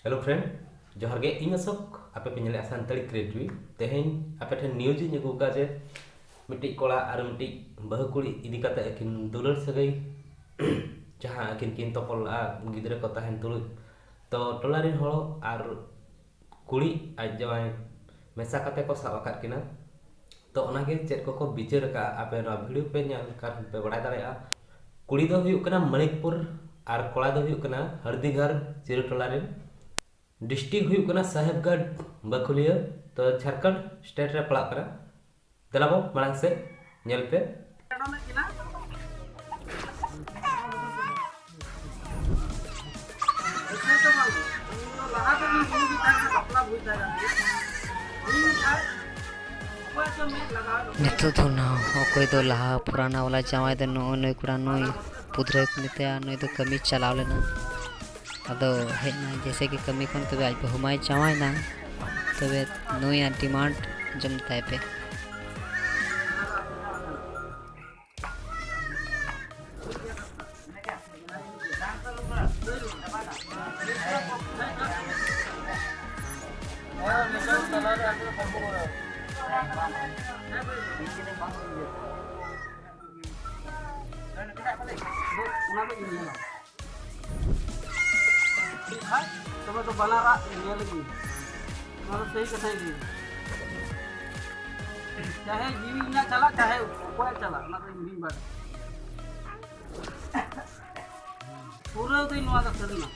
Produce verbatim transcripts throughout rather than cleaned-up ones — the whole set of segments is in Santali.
Hello friend, ᱡᱚᱦᱟᱨ ᱜᱮ᱾ ᱤᱧ ᱚᱥᱳᱠ, ᱟᱯᱮ ᱯᱮ ᱧᱮᱞᱮᱫᱼᱟ ᱥᱟᱱᱛᱟᱲᱤ ᱠᱨᱤᱭᱮᱴᱤᱵᱷ᱾ ᱛᱮᱦᱮᱧ ᱟᱯᱮ ᱴᱷᱮᱱ ᱱᱤᱭᱩᱡᱽ ᱤᱧ ᱟᱹᱜᱩ ᱟᱠᱟᱫᱼᱟ ᱡᱮ ᱢᱤᱫᱴᱤᱡ ᱠᱚᱲᱟ ᱟᱨ ᱢᱤᱫᱴᱤᱡ ᱵᱟᱹᱦᱩ ᱠᱩᱲᱤ ᱤᱫᱤ ᱠᱟᱛᱮ ᱟᱹᱠᱤᱱ ᱫᱩᱞᱟᱹᱲ ᱥᱟᱹᱜᱟᱹᱭ, ᱡᱟᱦᱟᱸ ᱟᱹᱠᱤᱱ ᱠᱤᱱ ᱛᱚᱯᱚᱞ ᱞᱟᱜᱼᱟ ᱜᱤᱫᱽᱨᱟᱹ ᱠᱚ ᱛᱟᱦᱮᱱ ᱛᱩᱞᱩᱡ᱾ ᱛᱚ ᱴᱚᱞᱟ ᱨᱮᱱ ᱦᱚᱲ ᱟᱨ ᱠᱩᱲᱤ ᱟᱡ ᱡᱟᱶᱟᱭ ᱢᱮᱥᱟ ᱠᱟᱛᱮ ᱠᱚ ᱥᱟᱵ ᱟᱠᱟᱫ ᱠᱤᱱᱟ᱾ ᱛᱚ ᱚᱱᱟᱜᱮ ᱪᱮᱫ ᱠᱚᱠᱚ ᱵᱤᱪᱟᱹᱨ ᱟᱠᱟᱫᱼᱟ, ᱟᱯᱮ ᱱᱚᱣᱟ ᱵᱷᱤᱰᱤᱭᱳ ᱯᱮ ᱧᱮᱞ ᱞᱮᱠᱷᱟᱱ ᱯᱮ ᱵᱟᱲᱟᱭ ᱫᱟᱲᱮᱭᱟᱜᱼᱟ᱾ ᱠᱩᱲᱤ ᱫᱚ ᱦᱩᱭᱩᱜ ᱠᱟᱱᱟ ᱢᱟᱱᱤᱠᱯᱩᱨ ᱟᱨ ᱠᱚᱲᱟ ᱫᱚ ᱦᱩᱭᱩᱜ ᱠᱟᱱᱟ ᱦᱟᱲᱫᱤᱜᱷᱟᱨ ᱪᱤᱨᱩ ᱴᱚᱞᱟ ᱨᱮᱱ᱾ ᱰᱤᱥᱴᱨᱤᱠᱴ ᱦᱩᱭᱩᱜ ᱠᱟᱱᱟ ᱥᱟᱦᱮᱵᱽᱜᱚᱸᱡᱽ ᱵᱟᱹᱠᱷᱩᱞᱤᱭᱟᱹ᱾ ᱛᱚ ᱡᱷᱟᱲᱠᱷᱚᱸᱰ ᱥᱴᱮᱴ ᱨᱮ ᱯᱟᱲᱟᱜ ᱠᱟᱱᱟ᱾ ᱫᱮᱞᱟ ᱵᱚ ᱢᱟᱲᱟᱝ ᱥᱮᱫ ᱧᱮᱞ ᱯᱮ᱾ ᱱᱤᱛᱚᱜ ᱫᱚ ᱱᱟ ᱚᱠᱚᱭ ᱫᱚ ᱞᱟᱦᱟ ᱯᱩᱨᱟᱱᱟ ᱣᱟᱞᱟ ᱡᱟᱶᱟᱭ ᱫᱚ ᱱᱚᱜᱼᱚᱭ ᱱᱩᱭ ᱠᱚᱲᱟ, ᱱᱩᱭ ᱯᱩᱛᱨᱟᱹ ᱠᱚ ᱢᱮᱛᱟᱭᱟ, ᱱᱩᱭ ᱫᱚ ᱠᱟᱹᱢᱤ ᱪᱟᱞᱟᱣ ᱞᱮᱱᱟ᱾ ᱟᱫᱚ ᱦᱮᱡ ᱮᱱᱟᱭ, ᱡᱮᱭᱥᱮ ᱠᱤ ᱠᱟᱹᱢᱤ ᱠᱷᱚᱱ, ᱛᱚᱵᱮ ᱟᱡ ᱵᱟᱹᱦᱩ ᱢᱟᱭ ᱡᱟᱶᱟᱭ ᱮᱱᱟ, ᱛᱚᱵᱮ ᱱᱩᱭᱟᱜ ᱰᱤᱢᱟᱱᱰ ᱟᱸᱡᱚᱢ ᱛᱟᱭ ᱯᱮ᱾ ᱚᱱᱟ ᱫᱚ ᱤᱧ ᱧᱮᱞᱟ᱾ ᱴᱷᱤᱠ ᱠᱷᱟᱡ ᱛᱚᱵᱮ ᱫᱚ ᱵᱟᱱᱟᱨᱟᱜ ᱧᱮᱞ ᱜᱮ᱾ ᱚᱱᱟ ᱫᱚ ᱥᱟᱹᱦᱤ ᱠᱟᱛᱷᱟᱭ ᱞᱟᱹᱭ᱾ ᱪᱟᱦᱮ ᱡᱤᱣᱤ ᱤᱧᱟᱜ ᱪᱟᱞᱟᱜ, ᱪᱟᱦᱮ ᱚᱠᱚᱭᱟᱜ ᱪᱟᱞᱟᱜ, ᱚᱱᱟ ᱫᱚ ᱤᱧ ᱜᱤᱧ ᱵᱟᱲᱟᱭᱟ᱾ ᱯᱩᱨᱟᱹᱣ ᱫᱟᱹᱧ ᱱᱚᱣᱟ ᱫᱚ ᱥᱟᱹᱨᱤᱱᱟ᱾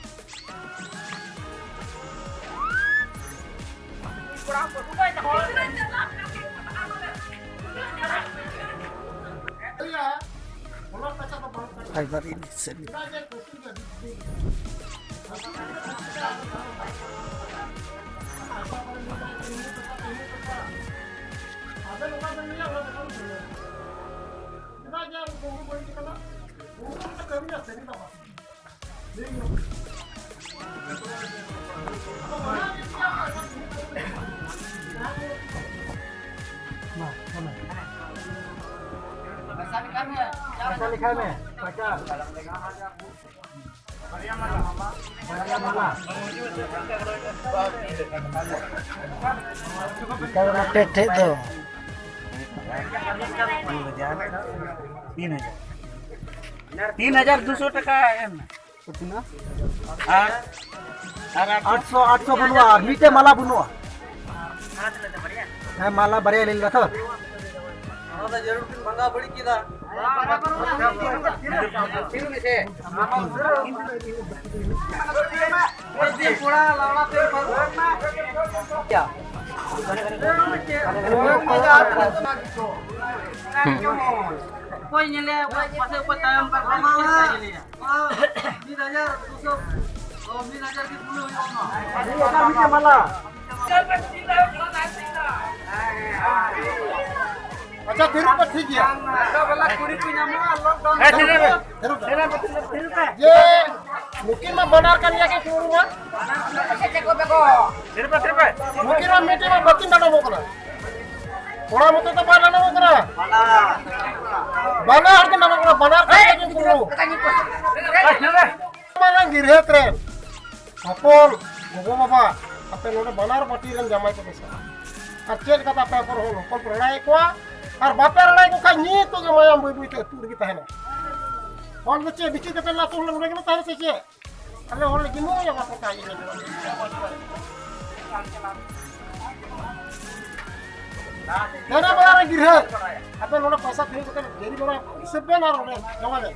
Fibre initiative. ᱯᱚᱭᱥᱟ ᱞᱮᱠᱷᱟᱭ ᱢᱮ, ᱯᱚᱭᱥᱟ᱾ ᱴᱷᱮᱡ ᱴᱷᱮᱡ ᱫᱚ᱾ ᱛᱤᱱ ᱦᱟᱡᱟᱨ᱾ ᱛᱤᱱ ᱦᱟᱡᱟᱨ ᱫᱩᱥᱚ ᱴᱟᱠᱟ ᱮᱢ᱾ ᱛᱤᱱᱟᱹᱜ? ᱟᱨ, ᱟᱨ ᱟᱴᱥᱚ, ᱟᱴᱥᱚ ᱵᱟᱹᱱᱩᱜᱼᱟ, ᱟᱨ ᱢᱤᱫᱴᱮᱡ ᱢᱟᱞᱟ ᱵᱟᱹᱱᱩᱜᱼᱟ᱾ ᱦᱮᱸ, ᱢᱟᱞᱟ ᱵᱟᱨᱭᱟ ᱞᱟᱹᱭ ᱞᱮᱫᱟ ᱛᱚ᱾ ᱚᱱᱟ ᱫᱚ ᱡᱟᱹᱨᱩᱲ ᱠᱤᱱ ᱵᱷᱟᱸᱜᱟᱣ ᱵᱟᱹᱲᱤᱡ ᱠᱮᱫᱟ᱾ ᱚᱠᱚᱭ ᱧᱮᱞᱮᱭᱟ, ᱚᱠᱚᱭ ᱯᱟᱥᱮ, ᱚᱠᱚᱭ ᱛᱟᱭᱚᱢ ᱠᱟᱱ ᱠᱷᱟᱱ ᱪᱮᱫ ᱞᱮᱠᱟᱭ ᱧᱮᱞᱮᱭᱟ? ᱢᱤᱫ ᱦᱟᱡᱟᱨ ᱫᱩᱥᱚ, ᱚ, ᱢᱤᱫ ᱦᱟᱡᱟᱨ ᱜᱮ ᱠᱩᱞᱟᱹᱣ ᱦᱩᱭᱩᱜᱼᱟ ᱚᱱᱟ᱾ ᱢᱤᱫ ᱦᱟᱡᱟᱨ ᱢᱤᱫᱴᱮᱡ ᱢᱟᱞᱟ᱾ ᱟᱪᱪᱷᱟ, ᱛᱷᱤᱨᱚᱜ ᱯᱮ, ᱴᱷᱤᱠ ᱜᱮᱭᱟ᱾ ᱦᱮᱸ, ᱛᱷᱤᱨᱚᱜ ᱯᱮ᱾ ᱛᱷᱤᱨᱚᱜ ᱯᱮ᱾ ᱡᱮ, ᱱᱩᱠᱤᱱ ᱢᱟ ᱵᱟᱱᱟᱨ ᱠᱟᱱ ᱜᱮᱭᱟ ᱠᱤᱱ ᱠᱩᱲᱤ ᱢᱟ᱾ ᱛᱷᱤᱨᱚᱜ ᱯᱮ, ᱛᱷᱤᱨᱚᱜ ᱯᱮ᱾ ᱱᱩᱠᱤᱱ ᱢᱟ ᱢᱤᱫᱴᱮᱱ ᱢᱟ ᱵᱟᱹᱠᱤᱱ ᱰᱟᱸᱰᱚᱢᱚᱜ ᱠᱟᱱᱟ᱾ ᱠᱚᱲᱟ ᱢᱚᱛᱚ ᱫᱚ ᱵᱟᱭ ᱰᱟᱸᱰᱚᱢᱚᱜ ᱠᱟᱱᱟ᱾ ᱵᱟᱱᱟᱨ ᱠᱤᱱ ᱰᱟᱸᱰᱚᱢᱚᱜ ᱠᱟᱱᱟ, ᱵᱟᱱᱟᱨ ᱠᱟᱱ ᱜᱮᱭᱟ ᱠᱤᱱ ᱠᱩᱲᱤ᱾ ᱢᱟᱨᱟᱝ ᱜᱤᱨᱦᱟᱹᱛ ᱨᱮᱱ ᱦᱚᱯᱚᱱ ᱜᱚᱜᱚ ᱵᱟᱵᱟ, ᱟᱯᱮ ᱱᱚᱰᱮ ᱵᱟᱱᱟᱨ ᱯᱟᱹᱴᱤ ᱨᱮᱱ ᱡᱟᱢᱟᱭ ᱠᱚ ᱢᱮᱥᱟᱜᱼᱟ᱾ ᱟᱨ ᱪᱮᱫ ᱞᱮᱠᱟᱛᱮ ᱟᱯᱮ ᱦᱚᱯᱚᱱ ᱦᱚᱯᱚᱱ ᱯᱮ ᱨᱟᱲᱟᱭᱮᱫ ᱠᱚᱣᱟ? ᱟᱨ ᱵᱟᱯᱮ ᱨᱟᱲᱟᱭᱮᱫ ᱠᱚ ᱠᱷᱟᱱ ᱱᱤᱛᱚᱜ ᱜᱮ ᱢᱟᱭᱟᱢ ᱵᱟᱹᱭ ᱵᱟᱹᱭ ᱛᱮ ᱟᱹᱛᱩ ᱨᱮᱜᱮ ᱛᱟᱦᱮᱱᱟ᱾ ᱦᱚᱲ ᱫᱚ ᱪᱮᱫ ᱵᱤᱪᱟᱹᱨ ᱠᱟᱛᱮ ᱞᱟᱛᱩ ᱦᱚᱲ ᱱᱚᱰᱮ ᱜᱮ ᱛᱟᱦᱮᱱᱟ ᱥᱮ ᱪᱮᱫ? ᱟᱞᱮ ᱦᱚᱲ ᱞᱮ ᱡᱤᱢᱟᱹᱭᱟ ᱵᱟᱠᱚ ᱛᱟᱦᱮᱸ ᱠᱟᱱᱟ᱾ ᱫᱮᱱᱟ ᱵᱟᱲᱟ ᱨᱮ ᱜᱤᱨᱦᱟᱹ᱾ ᱟᱯᱮ ᱱᱚᱰᱮ ᱯᱚᱭᱥᱟ ᱛᱤᱸᱜᱩ ᱠᱟᱛᱮ ᱰᱮᱨᱤ ᱵᱟᱲᱟ ᱦᱤᱥᱟᱹᱵ ᱵᱮᱱ ᱟᱨ ᱚᱸᱰᱮ ᱡᱚᱢᱟ ᱵᱮᱱ᱾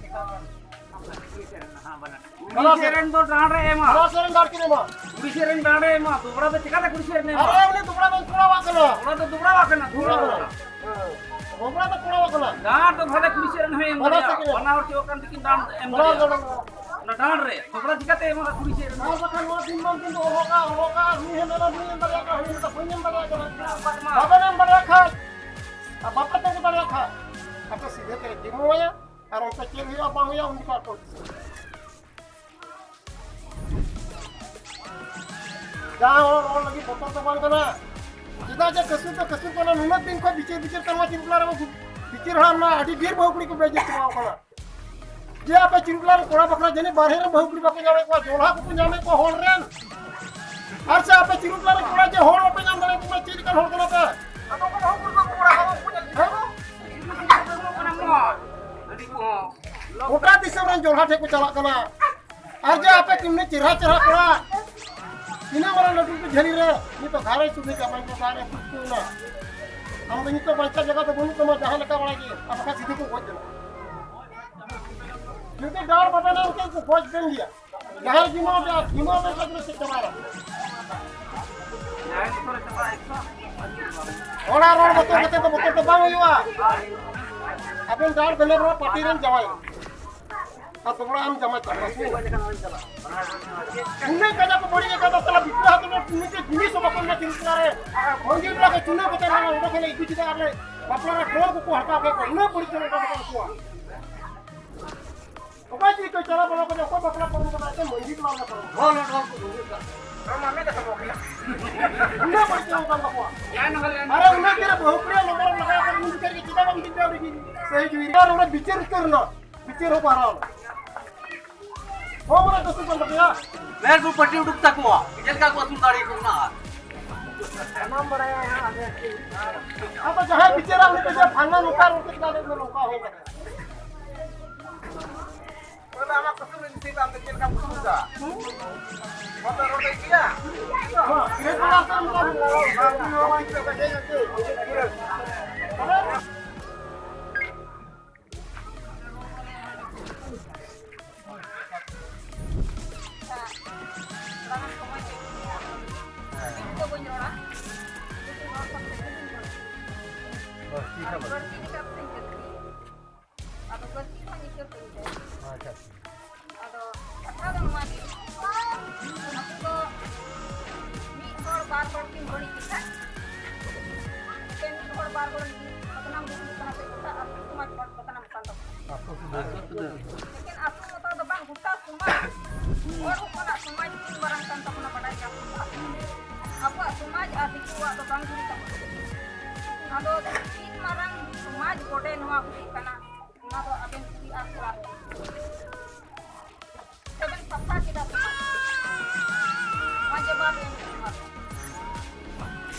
ᱠᱩᱲᱤ ᱥᱮᱨᱮᱧ ᱫᱚ ᱰᱟᱸᱰ ᱨᱮ ᱮᱢᱟ᱾ ᱵᱟᱨᱚ ᱥᱮᱨᱮᱧ ᱫᱟᱲ ᱠᱤᱱ ᱮᱢᱟ᱾ ᱠᱩᱲᱤ ᱥᱮᱨᱮᱧ ᱰᱟᱸᱰ ᱨᱮ ᱮᱢᱟ᱾ ᱫᱩᱵᱲᱟ ᱫᱚ ᱪᱮᱠᱟᱛᱮ ᱠᱩᱲᱤ ᱥᱮᱨᱮᱧ ᱮᱢᱟ? ᱟᱨᱮ ᱩᱱᱤ ᱫᱩᱵᱲᱟ ᱫᱚ ᱠᱚᱲᱟᱣᱟᱜ ᱠᱟᱱᱟ᱾ ᱫᱩᱵᱲᱟ ᱫᱚ ᱫᱩᱵᱲᱟ ᱠᱟᱱᱟ, ᱫᱩᱵᱲᱟ ᱫᱚ᱾ ᱦᱮᱸ᱾ ᱫᱩᱵᱲᱟ ᱫᱚ ᱠᱚᱲᱟᱣᱟᱜ ᱠᱟᱱᱟ᱾ ᱰᱟᱸᱰ ᱫᱚ ᱵᱷᱟᱞᱮ ᱠᱩᱲᱤ ᱥᱮᱨᱮᱧ ᱦᱚᱸᱭ ᱮᱢ ᱵᱟᱱᱟᱨ ᱫᱟᱲᱮᱭᱟᱜᱼᱟ᱾ ᱥᱮᱫ ᱜᱮ᱾ ᱵᱟᱱᱟ ᱦᱚᱲ ᱪᱮᱫ ᱠᱟᱱ ᱛᱟᱹᱠᱤᱱ ᱰᱟᱸᱰ ᱮᱢ ᱵᱟᱱᱟᱨ ᱫᱟᱲᱮᱭᱟᱜᱼᱟ᱾ ᱫᱚ᱾ ᱚᱱᱟ ᱰᱟᱸᱰ ᱨᱮ ᱫᱩᱵᱲᱟ ᱪᱤᱠᱟᱛᱮ ᱮᱢᱟ ᱠᱩᱲᱤ ᱥᱮᱨᱮᱧ? ᱟᱨ ᱵᱟᱠᱷᱟᱱ ᱱᱚᱣᱟ ᱫᱤᱱ ᱢᱟᱱ ᱫᱤᱱ ᱫᱚ ᱚᱦᱚᱜᱟ, ᱚᱦᱚᱜᱟ, ᱱᱩᱭ ᱦᱚᱸ ᱢᱮᱱᱟ, ᱵᱟᱹᱧ ᱮᱢ ᱫᱟᱲᱮᱭᱟᱜ ᱠᱟᱱᱟ, ᱦᱟᱹᱱᱤ ᱢᱮᱱᱟ, ᱵᱟᱹᱧ ᱮᱢ ᱫᱟᱲᱮᱭᱟᱜ ᱠᱟᱱᱟ᱾ ᱵᱟᱵᱮᱱ ᱮᱢ ᱫᱟᱲᱮᱭᱟᱜ ᱠᱷᱟᱱ, ᱟᱨ ᱵᱟᱯᱮ ᱛᱤᱸᱜᱩ ᱫᱟᱲᱮᱭᱟᱜ ᱠᱷᱟᱱ, ᱟᱯᱮ ᱥᱤᱫᱷᱟᱹ ᱛᱮ ᱡᱤᱢᱟᱹᱭᱟ᱾ ᱟᱨ ᱚᱱᱛᱮ ᱪᱮᱫ ᱦᱩᱭᱩᱜᱼᱟ ᱵᱟᱝ ᱦᱩᱭᱩᱜᱼᱟ, ᱩᱱ ᱡᱚᱠᱷᱚᱱ ᱠᱚ ᱡᱟᱦᱟᱸ ᱦᱚᱲ ᱨᱚᱲ ᱞᱟᱹᱜᱤᱫ ᱵᱚᱛᱚᱨ ᱫᱚ ᱵᱟᱝ ᱠᱟᱱᱟ᱾ ᱪᱮᱫᱟᱜ ᱡᱮ ᱠᱟᱹᱥᱩᱨ ᱫᱚ ᱠᱟᱹᱥᱩᱨ ᱠᱟᱱᱟ, ᱱᱩᱱᱟᱹᱜ ᱫᱤᱱ ᱠᱷᱚᱱ ᱵᱤᱪᱟᱹᱨ ᱵᱤᱪᱟᱹᱨ ᱛᱮ ᱱᱚᱣᱟ ᱪᱤᱱᱯᱞᱟ ᱨᱮ ᱵᱤᱪᱟᱹᱨ ᱦᱚᱲ ᱟᱢ ᱟᱹᱰᱤ ᱰᱷᱮᱨ ᱵᱟᱹᱦᱩ ᱠᱩᱲᱤ ᱠᱚ ᱵᱮᱡᱮᱛ ᱪᱟᱵᱟᱣ ᱠᱟᱱᱟ᱾ ᱡᱮ ᱟᱯᱮ ᱪᱤᱨᱩᱠᱞᱟ ᱨᱮ ᱠᱚᱲᱟ ᱵᱟᱠᱷᱨᱟ ᱡᱟᱹᱱᱤᱡ ᱵᱟᱨᱦᱮ ᱨᱮ ᱵᱟᱹᱦᱩ ᱠᱩᱲᱤ ᱵᱟᱠᱚ ᱧᱟᱢᱮᱫ ᱠᱚᱣᱟ, ᱡᱚᱞᱦᱟ ᱠᱚᱠᱚ ᱧᱟᱢᱮᱫ ᱠᱚᱣᱟ ᱦᱚᱲ ᱨᱮᱱ᱾ ᱟᱨ ᱥᱮ ᱟᱯᱮ ᱪᱤᱨᱩᱠᱞᱟ ᱨᱮ ᱠᱚᱲᱟ ᱡᱮ ᱦᱚᱲ ᱵᱟᱯᱮ ᱧᱟᱢ ᱫᱟᱲᱮᱭᱟᱠᱚ ᱠᱟᱱᱟ, ᱪᱮᱫ ᱞᱮᱠᱟᱱ ᱦᱚᱲ ᱠᱟᱱᱟ ᱯᱮ? ᱟᱫᱚ ᱚᱠᱟ ᱨᱮ ᱦᱚᱲ ᱠᱚ ᱠᱚᱲᱟ ᱦᱚᱲ ᱠᱚ ᱧᱮᱞ ᱠᱚᱣᱟ? ᱦᱮᱸ? ᱜᱚᱴᱟ ᱫᱤᱥᱚᱢ ᱨᱮᱱ ᱡᱚᱞᱦᱟ ᱴᱷᱮᱱ ᱠᱚ ᱪᱟᱞᱟᱜ ᱠᱟᱱᱟ᱾ ᱟᱨ ᱡᱮ ᱟᱯᱮ ᱛᱤᱱᱟᱹᱜ ᱪᱮᱦᱨᱟ ᱪᱮᱦᱨᱟ ᱠᱚᱲᱟ, ᱛᱤᱱᱟᱹᱜ ᱢᱟᱨᱟᱝ ᱞᱟᱹᱴᱩ ᱞᱟᱹᱴᱩ ᱡᱷᱟᱹᱞᱤ ᱨᱮ, ᱱᱤᱛᱚᱜ ᱜᱷᱟᱨᱚᱸᱡᱽ ᱥᱩᱫᱷᱤ ᱠᱟᱢᱟᱭ ᱠᱚ ᱜᱷᱟᱨᱚᱸᱡᱽ ᱥᱩᱫᱷᱤ ᱠᱚ ᱮᱱᱟ᱾ ᱟᱢ ᱫᱚ ᱱᱤᱛᱚᱜ ᱵᱟᱧᱪᱟᱣ ᱡᱟᱭᱜᱟ ᱫᱚ ᱵᱟᱹᱱᱩᱜ ᱛᱟᱢᱟ, ᱡᱟᱦᱟᱸ ᱞᱮᱠᱟ ᱵᱟᱲᱟ ᱜᱮ, ᱟᱨ ᱵᱟᱠᱷᱟᱡ ᱥᱤᱫᱷᱤ ᱠᱚ ᱜᱚᱡ ᱠᱟᱱᱟ᱾ ᱡᱩᱫᱤ ᱰᱟᱲ ᱵᱟᱵᱮᱱ ᱮᱢ ᱠᱷᱟᱱ ᱠᱚ ᱜᱚᱡ ᱵᱮᱱ ᱜᱮᱭᱟ᱾ ᱡᱟᱦᱟᱸᱭ ᱡᱤᱢᱟᱹ ᱵᱮ-, ᱡᱤᱢᱟᱹ ᱵᱮᱱ ᱠᱷᱟᱱ ᱫᱚ ᱪᱮᱫ ᱪᱟᱵᱟᱭᱟ? ᱦᱚᱲᱟᱜ ᱨᱚᱲ ᱵᱚᱛᱚᱨ ᱠᱟᱛᱮ ᱫᱚ ᱵᱚᱛᱚᱨ ᱫᱚ ᱵᱟᱝ ᱦᱩᱭᱩᱜᱼᱟ᱾ ᱟᱵᱮᱱ ᱰᱟᱲ ᱵᱮᱱ ᱮᱢ ᱨᱮᱦᱚᱸ ᱯᱟᱹᱴᱤ ᱨᱮᱱ ᱡᱟᱶᱟᱭ᱾ ᱟᱨ ᱛᱚᱵᱲᱟ ᱟᱢ ᱡᱟᱢᱟ ᱪᱟᱵᱟ ᱥᱩᱭ᱾ ᱩᱱᱟᱹᱜ ᱠᱟᱡᱟᱠ ᱠᱚ ᱵᱟᱹᱲᱤᱡ ᱟᱠᱟᱫᱟ, ᱥᱟᱞᱟ ᱵᱤᱯᱞᱟ ᱦᱟᱛᱚᱢ ᱢᱤᱫᱴᱮᱡ ᱡᱤᱱᱤᱥ ᱦᱚᱸ ᱵᱟᱠᱚ ᱮᱢᱟ ᱪᱤᱨᱩᱠᱞᱟ ᱨᱮ᱾ ᱢᱟᱹᱡᱷᱤ ᱵᱟᱵᱟ ᱠᱚ ᱪᱩᱱᱟᱹ ᱠᱚ ᱪᱟᱞᱟᱣ ᱞᱮᱱᱟ, ᱚᱸᱰᱮ ᱠᱷᱚᱱ ᱞᱮ ᱤᱫᱤ ᱠᱮᱫᱟ ᱟᱨ ᱞᱮ ᱵᱟᱯᱞᱟ ᱨᱮ ᱰᱨᱚᱢ ᱠᱚᱠᱚ ᱦᱟᱛᱟᱣ ᱠᱮᱫ ᱠᱚᱣᱟ, ᱩᱱᱟᱹᱜ ᱵᱟᱹᱲᱤᱡ ᱪᱮᱬᱮ ᱠᱚ ᱢᱮᱛᱟ ᱠᱚᱣᱟ᱾ ᱚᱠᱚᱭ ᱪᱮᱫ ᱠᱚ ᱪᱟᱞᱟᱣ ᱵᱟᱲᱟ ᱠᱟᱱᱟ, ᱚᱠᱚᱭ ᱵᱟᱯᱞᱟ ᱯᱟᱨᱚᱢ ᱠᱟᱫᱟ, ᱮᱠᱮᱱ ᱢᱟᱹᱡᱷᱤ ᱵᱟᱵᱟ ᱠᱚ ᱯᱟᱨᱚᱢ ᱠᱟᱫᱟ᱾ ᱰᱨᱚᱢ, ᱰᱨᱚᱢ ᱠᱚ ᱫᱩᱲᱩᱵ ᱠᱟᱜ᱾ ᱩᱱᱟᱹᱜ ᱵᱟᱹᱲᱤᱡ ᱪᱮᱬᱮ ᱠᱟᱱ ᱛᱟᱠᱚᱣᱟ᱾ ᱟᱨᱮ ᱩᱱᱟᱹᱜ ᱪᱮᱦᱨᱟ ᱵᱟᱹᱦᱩ ᱠᱩᱲᱤᱭᱟᱜ ᱱᱚᱢᱵᱚᱨ ᱮᱢ ᱞᱟᱜᱟᱣ ᱠᱟᱫᱟ, ᱩᱱᱤ ᱵᱤᱪᱟᱹᱨ ᱜᱮ ᱪᱮᱫᱟᱜ ᱵᱟᱢ ᱴᱷᱤᱠ ᱫᱟᱲᱮ ᱜᱮ? ᱥᱟᱹᱦᱤ ᱡᱩᱦᱤ᱾ ᱟᱨ ᱚᱸᱰᱮ ᱵᱤᱪᱟᱹᱨ ᱩᱛᱟᱹᱨ ᱮᱱᱟ᱾ ᱵᱤᱪᱟᱹᱨ ᱦᱚᱸ ᱵᱟᱨᱟᱣ᱾ ᱦᱚᱸ, ᱢᱟᱱᱮ ᱫᱩᱥᱤ ᱠᱟᱱ ᱛᱟᱯᱮᱭᱟ᱾ ᱢᱮᱨ ᱠᱚ ᱯᱟᱹᱴᱤ ᱩᱰᱩᱠ ᱛᱟᱠᱚᱣᱟ, ᱪᱮᱫ ᱞᱮᱠᱟ ᱠᱚ ᱟᱹᱥᱩᱞ ᱫᱟᱲᱮᱭᱟᱠᱚ ᱠᱟᱱᱟ᱾ ᱥᱟᱱᱟᱢ ᱵᱟᱲᱟᱭᱟ ᱦᱟᱸᱜ, ᱟᱫᱚ ᱪᱮᱫ? ᱟᱫᱚ ᱡᱟᱦᱟᱸᱭ ᱵᱤᱪᱟᱹᱨᱟ ᱩᱱᱤ ᱫᱚ ᱡᱮ ᱯᱷᱟᱞᱱᱟ ᱱᱚᱝᱠᱟ ᱨᱚᱲ ᱠᱮᱫ ᱠᱟᱱᱟ, ᱱᱚᱝᱠᱟ ᱦᱩᱭ ᱠᱟᱱᱟ᱾ ᱚᱱᱟ ᱟᱢᱟᱜ ᱠᱩᱥᱤ ᱢᱮ, ᱵᱤᱥᱤ ᱫᱟᱢ ᱛᱮ ᱪᱮᱫ ᱞᱮᱠᱟᱢ ᱠᱩᱥᱤᱭᱟᱫᱟ? ᱦᱚᱸ, ᱵᱟᱯᱮ ᱨᱚᱲ ᱫᱟᱲᱮᱭᱟᱜ ᱜᱮᱭᱟ? ᱦᱚᱸ, ᱜᱤᱨᱟᱹ ᱠᱚ ᱵᱟᱝ ᱛᱟᱦᱮᱱ ᱠᱷᱟᱱ᱾ ᱵᱟᱝ, ᱵᱟᱝ, ᱵᱟᱝ, ᱵᱟᱝ, ᱵᱟᱝ, ᱵᱟᱝ, ᱵᱟᱝ᱾ ᱟᱫᱚ ᱵᱟᱹᱲᱛᱤ ᱦᱚᱸ ᱧᱤᱠᱟᱹ ᱛᱤᱧ ᱛᱮ᱾ ᱟᱪᱪᱷᱟ᱾ ᱟᱫᱚ ᱠᱟᱛᱷᱟ ᱫᱚ ᱱᱚᱣᱟ ᱜᱮ, ᱟᱵᱚ ᱫᱚ ᱢᱤᱫ ᱦᱚᱲ ᱵᱟᱨ ᱦᱚᱲ ᱠᱤᱱ ᱵᱟᱹᱲᱤᱡ ᱞᱮᱠᱷᱟᱱ, ᱢᱤᱫ ᱦᱚᱲ ᱵᱟᱨ ᱦᱚᱲ ᱵᱚᱫᱱᱟᱢ ᱦᱩᱭᱩᱜ ᱠᱟᱱᱟ, ᱥᱮ ᱜᱚᱴᱟ ᱟᱹᱛᱩ ᱥᱚᱢᱟᱡᱽ ᱦᱚᱲ ᱵᱚᱫᱱᱟᱢ ᱠᱟᱱ ᱛᱟᱵᱚᱱᱟ᱾ ᱟᱹᱛᱩ ᱥᱩᱫᱷᱟᱹ᱾ ᱞᱮᱠᱤᱱ ᱟᱹᱛᱩ ᱢᱚᱛᱚ ᱫᱚ ᱵᱟᱝ, ᱜᱚᱴᱟ ᱥᱚᱢᱟᱡᱽ, ᱦᱚᱲ ᱦᱚᱯᱚᱱᱟᱜ ᱥᱚᱢᱟᱡᱽ ᱛᱤᱱ ᱢᱟᱨᱟᱝ ᱠᱟᱱ ᱛᱟᱵᱚᱱᱟ, ᱵᱟᱰᱟᱭ ᱜᱮᱭᱟ ᱵᱚᱱ᱾ ᱟᱵᱚᱣᱟᱜ ᱥᱚᱢᱟᱡᱽ ᱟᱨ ᱫᱤᱠᱩᱣᱟᱜ ᱫᱚ ᱵᱟᱝ ᱡᱩᱨᱤ ᱛᱟᱵᱚᱱᱟ᱾ ᱟᱫᱚ ᱛᱤᱱ ᱢᱟᱨᱟᱝ ᱥᱚᱢᱟᱡᱽ ᱵᱚᱰᱮ ᱱᱚᱣᱟ ᱦᱩᱭᱩᱜ ᱠᱟᱱᱟ, ᱚᱱᱟ ᱫᱚ ᱟᱵᱮᱱ ᱠᱩᱲᱤ ᱟᱨ ᱠᱚᱲᱟ ᱦᱚᱯᱚᱱ᱾ ᱛᱚᱵᱮᱱ ᱥᱟᱯᱷᱟ ᱠᱮᱫᱟ ᱥᱮ ᱵᱟᱝ? ᱱᱚᱣᱟ ᱡᱚᱵᱟᱵ ᱮᱢ ᱦᱩᱭᱩᱜᱼᱟ᱾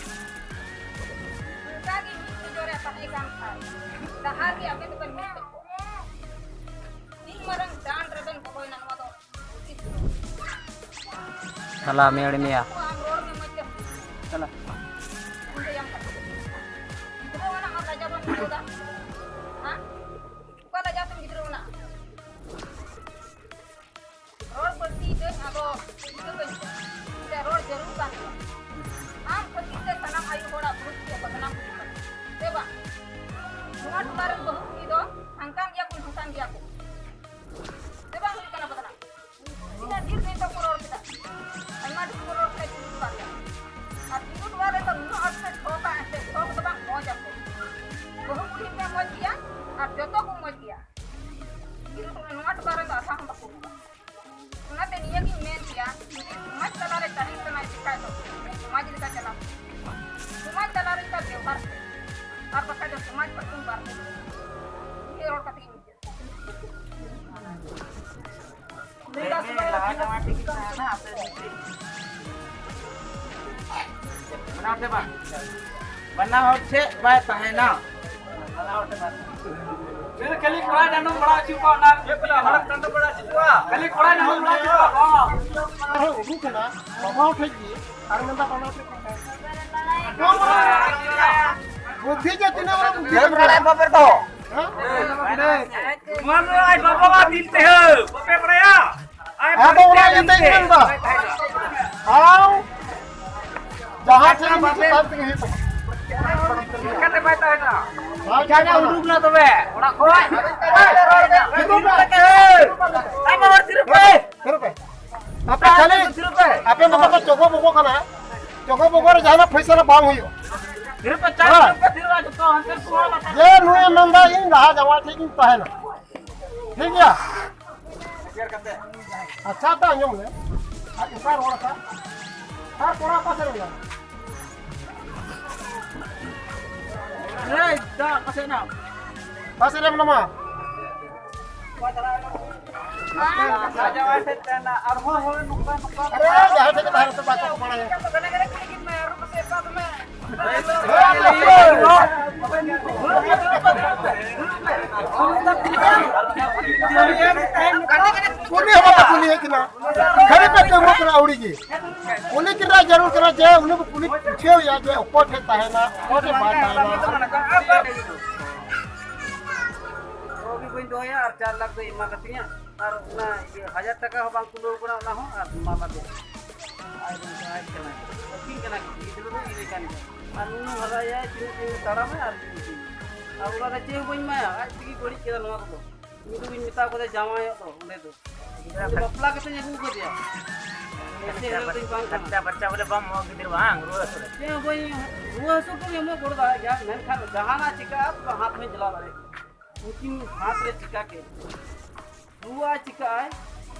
ᱚᱱᱠᱟ ᱜᱮ ᱢᱤᱫ ᱱᱚᱡᱚᱨ ᱨᱮ ᱛᱟᱦᱮᱸ ᱠᱟᱱ ᱠᱷᱟᱱ, ᱰᱟᱦᱟᱨ ᱜᱮ ᱟᱵᱮᱱ ᱫᱚᱵᱮᱱ ᱢᱤᱫ ᱠᱮᱫ ᱠᱚᱣᱟ᱾ ᱛᱤᱱ ᱢᱟᱨᱟᱝ ᱰᱟᱸᱰ ᱨᱮᱵᱮᱱ ᱵᱚᱞᱚᱭᱮᱱᱟ, ᱱᱚᱣᱟ ᱫᱚ ᱩᱪᱤᱛ ᱫᱚ ᱵᱟᱝ᱾ ᱥᱟᱞᱟ ᱢᱮᱲ ᱢᱮᱭᱟ᱾ ᱟᱢ ᱨᱚᱲ ᱢᱮ ᱢᱚᱡᱽ ᱛᱮ᱾ ᱥᱟᱞᱟ᱾ ᱤᱧ ᱫᱚ ᱭᱟᱢ ᱠᱟᱛᱮ᱾ ᱜᱤᱫᱽᱨᱟᱹ ᱟᱱᱟᱜ ᱟᱨ ᱞᱟᱡᱟ ᱵᱟᱢ ᱵᱩᱡᱷᱟᱹᱣ ᱫᱟ? ᱦᱮᱸ? ᱚᱠᱟ ᱞᱟᱡᱟ ᱛᱮᱢ ᱜᱤᱫᱽᱨᱟᱹ ᱟᱱᱟᱜ? ᱨᱚᱲ ᱵᱟᱹᱲᱛᱤᱭᱤᱫᱟᱹᱧ, ᱟᱫᱚ ᱤᱧ ᱫᱚ ᱵᱟᱹᱧ ᱢᱮᱱᱟ᱾ ᱨᱚᱲ ᱡᱟᱹᱨᱩᱲ ᱠᱟᱱ ᱜᱮᱭᱟ᱾ ᱟᱢ ᱠᱷᱟᱹᱛᱤᱨ ᱛᱮ ᱥᱟᱱᱟᱢ ᱟᱭᱳ ᱦᱚᱲᱟᱜ ᱵᱷᱩᱞ ᱛᱮ ᱵᱚᱫᱱᱟᱢ ᱦᱩᱭᱩᱜ ᱠᱟᱱᱟ᱾ ᱥᱮ ᱵᱟᱝ? ᱱᱚᱣᱟ ᱴᱚᱞᱟ ᱨᱮᱱ ᱵᱟᱹᱦᱩ ᱠᱩᱲᱤ ᱫᱚ ᱦᱟᱝᱠᱟᱱ ᱜᱮᱭᱟ ᱠᱚ, ᱱᱚᱝᱠᱟᱱ ᱜᱮᱭᱟ ᱠᱚ᱾ ᱥᱮ ᱵᱟᱝ ᱦᱩᱭᱩᱜ ᱠᱟᱱᱟ ᱵᱚᱫᱱᱟᱢ? ᱛᱤᱱᱟᱹᱜ ᱰᱷᱮᱨ ᱱᱤᱛᱚᱜ ᱠᱚ ᱨᱚᱲ ᱠᱮᱫᱟ, ᱟᱭᱢᱟ ᱰᱷᱮᱨ ᱠᱚ ᱨᱚᱲ ᱠᱮᱫᱟ ᱪᱤᱨᱩ ᱴᱚᱞᱟ ᱨᱮ᱾ ᱟᱨ ᱪᱤᱨᱩ ᱴᱚᱞᱟ ᱨᱮᱫᱚ ᱱᱩᱱᱟᱹᱜ ᱟᱸᱴ ᱯᱮ ᱴᱷᱚᱠᱟ, ᱮᱱᱛᱮ ᱴᱷᱚᱠ ᱫᱚ ᱵᱟᱝ, ᱢᱚᱡᱽ ᱟᱯᱮ᱾ ᱵᱟᱹᱦᱩ ᱠᱩᱲᱤ ᱯᱮ ᱢᱚᱡᱽ ᱜᱮᱭᱟ ᱟᱨ ᱡᱚᱛᱚ ᱠᱚ ᱢᱚᱡᱽ ᱜᱮᱭᱟ᱾ ᱪᱤᱨᱩ ᱴᱚᱞᱟ, ᱱᱚᱣᱟ ᱴᱚᱞᱟ ᱨᱮᱫᱚ ᱟᱥᱟ ᱦᱚᱸ ᱵᱟᱠᱚ ᱦᱩᱭᱩᱜᱼᱟ᱾ ᱚᱱᱟᱛᱮ ᱱᱤᱭᱟᱹ ᱜᱤᱧ ᱢᱮᱱ ᱠᱮᱭᱟ, ᱡᱩᱫᱤ ᱥᱚᱢᱟᱡᱽ ᱛᱟᱞᱟ ᱨᱮ ᱛᱟᱦᱮᱱ ᱥᱟᱱᱟᱭᱮᱫ ᱯᱮ ᱠᱷᱟᱡ ᱫᱚ ᱥᱚᱢᱟᱡᱽ ᱞᱮᱠᱟ ᱪᱟᱞᱟᱜ ᱯᱮ᱾ ᱥᱚᱢᱟᱡᱽ ᱛᱟᱞᱟ ᱨᱮ ᱚᱱᱠᱟ ᱵᱮᱣᱦᱟᱨ ᱯᱮ᱾ ᱟᱨ ᱵᱟᱠᱷᱟᱡ ᱫᱚ ᱥᱚᱢᱟᱡᱽ ᱠᱷᱚᱡ ᱵᱚᱱ ᱵᱟᱨᱦᱮ ᱜᱮᱭᱟ᱾ ᱱᱤᱭᱟᱹ ᱨᱚᱲ ᱠᱟᱛᱮ ᱜᱤᱧ ᱢᱩᱪᱟᱹᱫ ᱫᱟ᱾ ᱵᱟᱱᱟ ᱦᱚᱲ ᱴᱷᱮᱡ ᱵᱟᱭ ᱛᱟᱦᱮᱱᱟ᱾ ᱠᱷᱟᱹᱞᱤ ᱠᱚᱲᱟ ᱰᱟᱸᱰᱚᱢ ᱵᱟᱲᱟ ᱦᱚᱪᱚ ᱠᱚᱣᱟ, ᱚᱱᱟ ᱦᱚᱲ ᱰᱟᱸᱰᱚᱢ ᱵᱟᱲᱟ ᱦᱚᱪᱚ ᱠᱚᱣᱟ᱾ ᱠᱷᱟᱹᱞᱤ ᱠᱚᱲᱟ ᱰᱟᱸᱰᱚᱢ ᱵᱟᱲᱟ ᱦᱚᱪᱚ ᱠᱚᱣᱟ᱾ ᱟᱨᱦᱚᱸ ᱩᱰᱩᱠ ᱮᱱᱟ ᱵᱟᱵᱟ ᱦᱚᱲ ᱴᱷᱮᱡ ᱜᱮ, ᱟᱨ ᱢᱮᱱᱫᱟ ᱵᱟᱱᱟ ᱦᱚᱲ ᱴᱷᱮᱡ ᱠᱚ ᱛᱟᱦᱮᱱᱟ᱾ ᱵᱩᱫᱽᱫᱷᱤ ᱜᱮ ᱛᱤᱱᱟᱹᱜ ᱵᱚᱲ ᱵᱩᱫᱽᱫᱷᱤ ᱠᱟᱱᱟ᱾ ᱦᱮᱸ? ᱱᱚᱣᱟ ᱫᱚ ᱟᱡ ᱵᱟᱵᱟᱣᱟᱜ ᱫᱤᱱ ᱛᱮ ᱦᱟᱹ, ᱵᱟᱯᱮ ᱵᱟᱲᱟᱭᱟ? ᱟᱡ ᱟᱫᱚ ᱵᱟᱵᱟ ᱚᱱᱟ ᱫᱤᱱ ᱤᱭᱟᱹᱛᱮᱧ ᱛᱮ ᱢᱮᱱᱫᱟ᱾ ᱟᱢ ᱡᱟᱦᱟᱸ ᱴᱷᱮᱱ ᱮᱢ ᱦᱤᱡᱩᱜ, ᱛᱟᱦᱮᱸ ᱛᱮᱜᱮ ᱦᱩᱭᱩᱜ ᱛᱟᱢᱟ᱾ ᱪᱤᱠᱟᱹᱛᱮ ᱵᱟᱭ ᱛᱟᱦᱮᱱᱟ? ᱵᱟᱝ ᱪᱤᱠᱟᱹ ᱩᱰᱩᱠ ᱱᱟ ᱛᱚᱵᱮ ᱚᱲᱟᱜ ᱠᱷᱚᱡ᱾ ᱦᱤᱡᱩᱜ ᱢᱮ᱾ ᱟᱭᱢᱟ ᱦᱚᱲ ᱛᱤᱨᱩᱯ ᱯᱮ᱾ ᱛᱤᱨᱩᱯ ᱯᱮ᱾ ᱟᱯᱮ ᱠᱷᱟᱹᱞᱤ, ᱛᱤᱨᱩᱯ ᱯᱮ᱾ ᱟᱯᱮ ᱢᱚᱛᱚ ᱯᱮ ᱪᱚᱜᱚ ᱵᱚᱜᱚ ᱠᱟᱱᱟ᱾ ᱪᱚᱜᱚ ᱵᱚᱜᱚ ᱨᱮ ᱡᱟᱦᱟᱱᱟᱜ ᱯᱷᱚᱭᱥᱟᱞᱟ ᱵᱟᱝ ᱦᱩᱭᱩᱜᱼᱟ᱾ ᱛᱤᱨᱩᱯ ᱯᱮ, ᱪᱟᱞᱟᱜ ᱦᱮᱸ᱾ ᱯᱮ, ᱛᱤᱨᱩᱯ ᱯᱮ, ᱡᱚᱛᱚ ᱦᱟᱱᱛᱮ ᱠᱚ ᱦᱚᱲ ᱵᱟᱠᱷᱟᱡ᱾ ᱡᱮ ᱱᱩᱭᱮ ᱢᱮᱱᱫᱟ, ᱤᱧ ᱞᱟᱦᱟ ᱡᱟᱶᱟᱭ ᱴᱷᱮᱡ ᱜᱤᱧ ᱛᱟᱦᱮᱱᱟ᱾ ᱴᱷᱤᱠ ᱜᱮᱭᱟ? ᱟᱪᱪᱷᱟ, ᱛᱟ ᱟᱸᱡᱚᱢ ᱢᱮ᱾ ᱟᱡ ᱚᱠᱟ ᱨᱚᱲ ᱟᱠᱟᱫ? ᱟᱨ ᱠᱚᱲᱟ ᱚᱠᱟ ᱥᱮᱫ ᱨᱮ ᱢᱮᱱᱟᱭᱟ? ᱮᱭ, ᱫᱟ, ᱚᱠᱟ ᱥᱮᱫ ᱢᱮᱱᱟᱢ? ᱚᱠᱟ ᱥᱮᱫ ᱨᱮ ᱢᱮᱱᱟᱢᱟ? ᱟᱨᱦᱚᱸ ᱦᱳᱭ ᱱᱚᱝᱠᱟ ᱱᱚᱝᱠᱟ ᱟᱨᱮ, ᱡᱟᱦᱟᱸ ᱴᱷᱮᱱ ᱜᱮ ᱛᱟᱦᱮᱸ ᱠᱟᱛᱮ ᱵᱟᱠᱚ ᱵᱟᱲᱟᱭᱟ᱾ ᱩᱱᱤ ᱦᱚᱸ ᱵᱟᱠᱚ ᱠᱩᱞᱤᱭᱮᱫ ᱠᱤᱱᱟ᱾ ᱠᱷᱟᱹᱞᱤ ᱯᱮ ᱠᱟᱹᱢᱤ ᱠᱟᱱᱟ ᱟᱹᱣᱲᱤ ᱜᱮ᱾ ᱠᱩᱞᱤ ᱠᱤᱱ ᱨᱮᱭᱟᱜ ᱡᱟᱹᱨᱩᱲ ᱠᱟᱱᱟ ᱡᱮ ᱩᱱᱤ ᱵᱚ ᱠᱩᱞᱤ ᱯᱩᱪᱷᱟᱹᱣ ᱮᱭᱟ ᱡᱮ ᱚᱠᱚᱭ ᱴᱷᱮᱱ ᱛᱟᱦᱮᱱᱟ, ᱚᱠᱚᱭ ᱴᱷᱮᱱ ᱵᱟᱭ ᱛᱟᱦᱮᱱᱟ᱾ ᱫᱚᱦᱚ ᱜᱮ ᱵᱟᱹᱧ ᱫᱚᱦᱚᱭᱟ ᱟᱨ ᱪᱟᱨ ᱞᱟᱠᱷ ᱫᱚᱭ ᱮᱢᱟ ᱠᱟᱹᱛᱤᱧᱟ᱾ ᱟᱨ ᱚᱱᱟ ᱤᱭᱟᱹ ᱦᱟᱡᱟᱨ ᱴᱟᱠᱟ ᱦᱚᱸ ᱵᱟᱝ ᱠᱩᱞᱟᱹᱣ ᱠᱟᱱᱟ, ᱚᱱᱟ ᱦᱚᱸ ᱟᱨ ᱢᱟ ᱵᱟᱫᱮ᱾ ᱟᱡ ᱫᱚ ᱟᱡ ᱠᱟᱱᱟᱭ, ᱟᱹᱛᱤᱧ ᱠᱟᱱᱟ, ᱜᱤᱫᱽᱨᱟᱹ ᱫᱚ ᱤᱧ ᱠᱟᱱ ᱜᱮᱭᱟ᱾ ᱟᱨ ᱱᱩᱱᱟᱹᱜ ᱦᱟᱨᱟᱭᱟᱭ, ᱛᱤᱱᱟᱹᱜ ᱫᱤᱱ ᱛᱟᱲᱟᱢᱟᱭ ᱟᱨ ᱛᱤᱱᱟᱹᱜ ᱫᱤᱱ᱾ ᱟᱨ ᱚᱲᱟᱜ ᱨᱮ ᱪᱮᱫ ᱦᱚᱸ ᱵᱟᱹᱧ ᱮᱢᱟᱭᱟ, ᱟᱡ ᱛᱮᱜᱮ ᱵᱟᱹᱲᱤᱡ ᱠᱮᱫᱟ ᱱᱚᱣᱟ ᱠᱚᱫᱚ᱾ ᱩᱱᱤ ᱫᱚ ᱵᱟᱹᱧ ᱢᱮᱛᱟ ᱠᱟᱫᱮᱭᱟ ᱡᱟᱶᱟᱭᱚᱜ ᱫᱚ ᱚᱸᱰᱮ ᱫᱚ᱾ ᱩᱱᱤ ᱫᱚ ᱵᱟᱯᱞᱟ ᱠᱟᱛᱮᱧ ᱟᱹᱜᱩ ᱠᱟᱫᱮᱭᱟ᱾ ᱮᱥᱮ ᱦᱮᱨᱮᱞ ᱫᱚᱧ ᱵᱟᱝ ᱠᱟᱱᱟ᱾ ᱠᱷᱟᱨᱪᱟ ᱵᱟᱨᱪᱟ ᱵᱚᱞᱮ ᱵᱟᱢ ᱮᱢᱚᱜ ᱜᱤᱫᱽᱨᱟᱹ ᱵᱟᱝ, ᱨᱩᱣᱟᱹ ᱦᱟᱹᱥᱩ ᱨᱮ᱾ ᱪᱮᱫ ᱦᱚᱸ ᱵᱟᱹᱧ, ᱨᱩᱣᱟᱹ ᱦᱟᱹᱥᱩ ᱫᱚᱧ ᱮᱢᱚᱜ ᱜᱚᱲᱚ ᱫᱟᱲᱮᱭᱟᱜ ᱜᱮᱭᱟ, ᱢᱮᱱᱠᱷᱟᱱ ᱡᱟᱦᱟᱱᱟᱜ ᱪᱤᱠᱟᱹᱜᱼᱟ, ᱛᱚ ᱦᱟᱛ ᱦᱚᱸᱧ ᱪᱟᱞᱟᱣ ᱫᱟᱲᱮᱭᱟᱜ ᱜᱮᱭᱟ᱾ ᱩᱱᱠᱤᱱ ᱦᱟᱛ ᱨᱮ ᱪᱤᱠᱟ ᱠᱮᱫ᱾ ᱨᱩᱣᱟᱹᱜᱼᱟᱭ, ᱪᱤᱠᱟᱹᱜᱼᱟᱭ,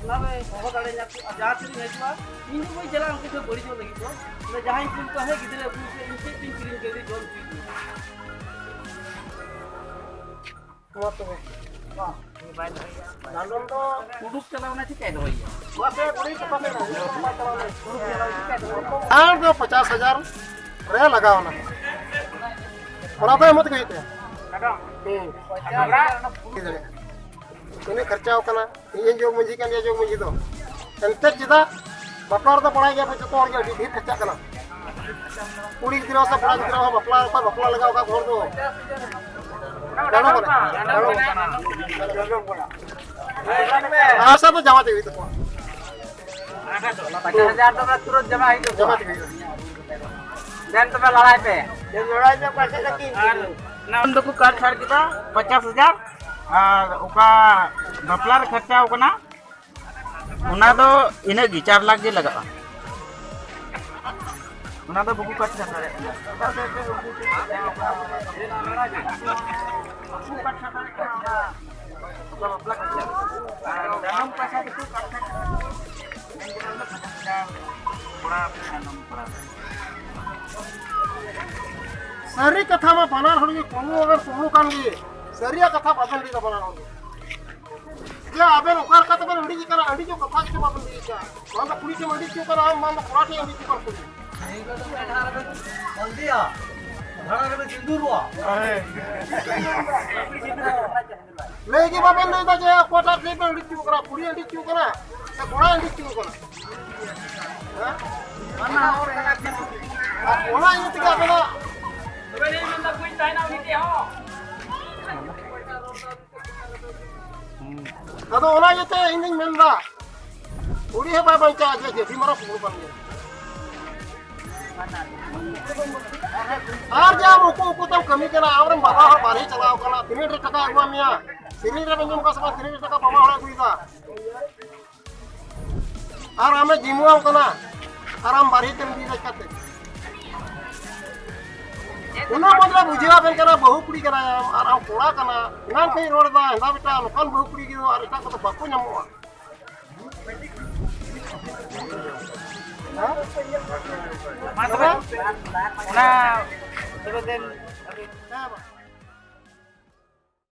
ᱚᱱᱟ ᱨᱮ ᱦᱚᱦᱚ ᱫᱟᱲᱮᱭᱟᱹᱧᱟ ᱠᱚ᱾ ᱟᱨ ᱡᱟᱦᱟᱸ ᱛᱤᱨᱤᱧ ᱦᱤᱡᱩᱜᱼᱟ, ᱤᱧ ᱫᱚ ᱵᱟᱹᱧ ᱪᱟᱞᱟᱜᱼᱟ ᱩᱱᱠᱩ ᱴᱷᱮᱱ ᱵᱟᱹᱲᱤᱡᱚᱜ ᱞᱟᱹᱜᱤᱫ ᱫᱚ᱾ ᱵᱚᱞᱮ ᱡᱟᱦᱟᱸᱭ ᱠᱩᱞ ᱠᱚᱣᱟ, "ᱦᱮᱸ, ᱜᱤᱫᱽᱨᱟᱹ ᱟᱹᱜᱩᱭ ᱯᱮ, ᱤᱧ ᱪᱮᱫ ᱛᱤᱧ ᱠᱤᱨᱤᱧ ᱠᱮᱫ ᱡᱚᱢ ᱦᱚᱪᱚᱭ ᱯᱮ᱾" ᱢᱟ ᱛᱚᱵᱮ᱾ ᱰᱟᱸᱰᱚᱢ ᱫᱚ ᱩᱰᱩᱠ ᱪᱟᱞᱟᱣ ᱮᱱᱟ, ᱪᱤᱠᱟᱹᱭ ᱫᱚᱦᱚᱭᱮᱭᱟ? ᱢᱟᱥᱮ ᱠᱩᱲᱤ ᱠᱚ ᱯᱟᱥᱮ ᱨᱮ, ᱩᱰᱩᱠ ᱵᱟᱭ ᱪᱟᱞᱟᱣ ᱞᱮᱱᱟ, ᱩᱰᱩᱠ ᱪᱟᱞᱟᱣ ᱪᱤᱠᱟᱹᱭ ᱫᱚᱦᱚᱭᱮᱭᱟ? ᱟᱨ ᱫᱚ ᱯᱚᱪᱟᱥ ᱦᱟᱡᱟᱨ ᱨᱮ ᱞᱟᱜᱟᱣ ᱮᱱᱟ᱾ ᱚᱱᱟ ᱫᱚ ᱮᱢᱚᱜ ᱛᱮᱜᱮ ᱦᱩᱭᱩᱜ ᱛᱟᱭᱟ᱾ ᱦᱩᱸ᱾ ᱦᱩᱭ ᱫᱟᱲᱮᱭᱟᱜᱼᱟ᱾ ᱛᱤᱱᱟᱹᱜ ᱠᱷᱚᱨᱪᱟᱣ ᱠᱟᱱᱟ? ᱤᱧ ᱡᱚᱜᱽ ᱢᱟᱹᱡᱷᱤ ᱠᱟᱱ ᱜᱮᱭᱟ, ᱡᱚᱜᱽ ᱢᱟᱹᱡᱷᱤ ᱫᱚ᱾ ᱮᱱᱛᱮ ᱪᱮᱫᱟᱜ ᱵᱟᱯᱞᱟ ᱨᱮᱫᱚ ᱵᱟᱲᱟᱭ ᱜᱮᱭᱟ ᱯᱮ ᱡᱚᱛᱚ ᱦᱚᱲ ᱜᱮ ᱟᱹᱰᱤ ᱰᱷᱮᱨ ᱠᱷᱚᱨᱪᱟᱜ ᱠᱟᱱᱟ᱾ ᱠᱩᱲᱤ ᱜᱤᱫᱽᱨᱟᱹ ᱥᱮ ᱠᱚᱲᱟ ᱜᱤᱫᱽᱨᱟᱹ ᱦᱚᱸ ᱵᱟᱯᱞᱟ ᱨᱮ ᱚᱠᱚᱭ ᱵᱟᱯᱞᱟ ᱞᱟᱜᱟᱣ ᱟᱠᱟᱫ ᱦᱚᱲ ᱫᱚ ᱰᱟᱸᱰᱚᱢ ᱠᱟᱱᱟ, ᱰᱟᱸᱰᱚᱢ ᱠᱟᱱᱟ᱾ ᱟᱥᱟ ᱫᱚ ᱡᱟᱶᱟᱭ ᱛᱮᱜᱮ ᱦᱩᱭᱩᱜ ᱛᱟᱠᱚᱣᱟ᱾ ᱯᱚᱪᱟᱥ ᱦᱟᱡᱟᱨ ᱫᱚ ᱛᱩᱨᱟᱹᱛ ᱡᱟᱢᱟ ᱦᱩᱭᱩᱜ ᱛᱟᱠᱚᱣᱟ᱾ ᱡᱟᱢᱟ ᱛᱮᱜᱮ ᱦᱩᱭᱩᱜᱼᱟ᱾ ᱫᱮᱱ ᱛᱚᱵᱮ ᱞᱟᱲᱟᱭ ᱯᱮ᱾ ᱞᱟᱲᱟᱭ ᱯᱮ, ᱯᱚᱭᱥᱟ ᱫᱚ ᱛᱤᱱ ᱟᱨ ᱚᱱᱟ ᱫᱚᱠᱚ ᱠᱟᱴ ᱪᱷᱟᱲ ᱠᱮᱫᱟ ᱯᱚᱪᱟᱥ ᱦᱟᱡᱟᱨ, ᱟᱨ ᱚᱠᱟ ᱵᱟᱯᱞᱟ ᱨᱮ ᱠᱷᱚᱨᱪᱟᱣ ᱠᱟᱱᱟ, ᱚᱱᱟ ᱫᱚ ᱤᱱᱟᱹᱜ ᱜᱮ, ᱪᱟᱨ ᱞᱟᱠᱷ ᱜᱮ ᱞᱟᱜᱟᱜᱼᱟ᱾ ᱚᱱᱟ ᱫᱚ ᱵᱟᱠᱚ ᱠᱟᱴ ᱪᱷᱟᱲ ᱫᱟᱲᱮᱭᱟᱜ ᱠᱟᱱᱟ᱾ ᱪᱮᱫᱟᱜ ᱥᱮ ᱩᱱᱠᱩ ᱠᱚ ᱵᱟᱠᱚ ᱠᱟᱴ ᱪᱷᱟᱲ ᱫᱟᱲᱮᱭᱟᱜ ᱠᱟᱱᱟ᱾ ᱚᱱᱟ ᱵᱟᱯᱞᱟ ᱠᱟᱛᱮ ᱟᱨ ᱡᱟᱱᱟᱢ ᱯᱚᱭᱥᱟ ᱫᱚᱠᱚ ᱠᱟᱛᱷᱟ ᱠᱟᱱᱟ᱾ ᱠᱚᱲᱟ ᱟᱯᱮ ᱡᱟᱱᱟᱢ ᱠᱚᱲᱟ᱾ ᱥᱟᱹᱨᱤ ᱠᱟᱛᱷᱟ ᱢᱟ ᱵᱟᱱᱟᱨ ᱦᱚᱲ ᱜᱮ ᱠᱩᱢᱵᱽᱲᱩ ᱟᱨ ᱠᱩᱢᱵᱽᱲᱩ ᱠᱟᱱ ᱜᱮ᱾ ᱥᱟᱹᱨᱤᱭᱟᱜ ᱠᱟᱛᱷᱟ ᱵᱟᱵᱮᱱ ᱞᱟᱹᱭ ᱫᱟ ᱵᱟᱱᱟᱨ ᱦᱚᱲ ᱜᱮ᱾ ᱪᱮ ᱟᱵᱮᱱ ᱚᱠᱟ ᱞᱮᱠᱟ ᱛᱮᱵᱮᱱ ᱟᱹᱰᱤ ᱠᱟᱱᱟ? ᱟᱹᱰᱤ ᱧᱚᱜ ᱠᱟᱛᱷᱟ ᱜᱮᱪᱚ ᱵᱟᱵᱮᱱ ᱞᱟᱹᱭ ᱠᱟᱜᱼᱟ᱾ ᱵᱟᱝ ᱫᱚ ᱠᱩᱲᱤ ᱴᱷᱮᱱ ᱟᱹᱰᱤ ᱦᱚᱪᱚ ᱠᱟᱱᱟ, ᱟᱢ ᱵᱟᱝ ᱫᱚ ᱠᱚᱲᱟ ᱴᱷᱮᱱ ᱟᱹᱰᱤ ᱦᱚᱪᱚ ᱠᱟᱱᱟ ᱠᱩᱲᱤ᱾ ᱵᱟᱝ ᱫᱤᱭᱟ, ᱵᱷᱟᱲᱟ ᱨᱮᱵᱮᱱ ᱥᱤᱸᱫᱩᱨᱚᱜᱼᱟ᱾ ᱞᱟᱹᱭ ᱜᱮ ᱵᱟᱵᱮᱱ ᱞᱟᱹᱭ ᱫᱟ ᱡᱮ ᱚᱠᱚᱭᱴᱟᱜ ᱴᱷᱮᱱ ᱵᱮᱱ ᱟᱹᱰᱤ ᱦᱚᱪᱚ ᱠᱟᱱᱟ, ᱠᱩᱲᱤ ᱟᱹᱰᱤ ᱦᱚᱪᱚ ᱠᱟᱱᱟ ᱥᱮ ᱠᱚᱲᱟ ᱟᱹᱰᱤ ᱦᱚᱪᱚ ᱠᱟᱱᱟ? ᱦᱮᱸ? ᱚᱱᱟ ᱤᱭᱟᱹ ᱛᱮᱜᱮ ᱟᱵᱮᱱᱟᱜ ᱟᱫᱚ ᱚᱱᱟ ᱤᱭᱟᱹᱛᱮ ᱤᱧ ᱫᱩᱧ ᱢᱮᱱᱫᱟ, ᱠᱩᱲᱤ ᱦᱚᱸ ᱵᱟᱭ ᱵᱟᱧᱪᱟᱜᱼᱟ, ᱡᱮ ᱡᱟᱹᱛᱤ ᱢᱟᱨᱟᱝ ᱠᱩᱠᱢᱩ ᱠᱟᱱ ᱜᱮᱭᱟ᱾ ᱟᱨ ᱡᱟ ᱩᱠᱩ ᱩᱠᱩ ᱛᱮᱢ ᱠᱟᱹᱢᱤ ᱠᱟᱱᱟ, ᱟᱢᱨᱮᱱ ᱵᱟᱵᱟ ᱦᱚᱲ ᱵᱟᱨᱦᱮ ᱪᱟᱞᱟᱣ ᱠᱟᱱᱟ, ᱛᱤᱱᱟᱹᱜ ᱰᱷᱮᱨ ᱴᱟᱠᱟᱭ ᱮᱢᱟ ᱢᱮᱭᱟ, ᱥᱤᱨᱤᱧ ᱨᱮ ᱵᱮᱸᱡᱚᱢ ᱠᱟᱜ ᱥᱮ ᱵᱟᱝ, ᱛᱤᱱᱟᱹᱜ ᱰᱷᱮᱨ ᱴᱟᱠᱟ ᱵᱟᱵᱟ ᱦᱚᱲᱮ ᱟᱹᱜᱩᱭᱮᱫᱟ, ᱟᱨ ᱟᱢᱮ ᱡᱤᱢᱩᱣᱟᱢ ᱠᱟᱱᱟ, ᱟᱨ ᱟᱢ ᱵᱟᱨᱦᱮ ᱛᱮᱢ ᱤᱫᱤᱭᱮᱫᱟ ᱪᱤᱠᱟᱹᱛᱮ? ᱚᱱᱟ ᱵᱚᱫᱞᱮ ᱵᱩᱡᱷᱟᱹᱣ ᱟᱵᱮᱱ ᱠᱟᱱᱟ, ᱵᱟᱹᱦᱩ ᱠᱩᱲᱤ ᱠᱟᱱᱟᱭ ᱟᱢ, ᱟᱨ ᱟᱢ ᱠᱚᱲᱟ ᱠᱟᱱᱟ, ᱮᱱᱟᱱ ᱠᱷᱚᱱ ᱨᱚᱲ ᱮᱫᱟ, ᱦᱮᱸᱫᱟ ᱵᱮᱴᱟ, ᱱᱚᱝᱠᱟᱱ ᱵᱟᱹᱦᱩ ᱠᱩᱲᱤ ᱜᱮ ᱟᱨ ᱮᱴᱟᱜ ᱠᱚᱫᱚ ᱵᱟᱠᱚ ᱧᱟᱢᱚᱜᱼᱟ᱾ ᱦᱮᱸ? ᱢᱟ ᱛᱚᱵᱮ, ᱚᱱᱟ ᱛᱚᱵᱮ ᱫᱮᱱ, ᱦᱮᱸ, ᱢᱟ᱾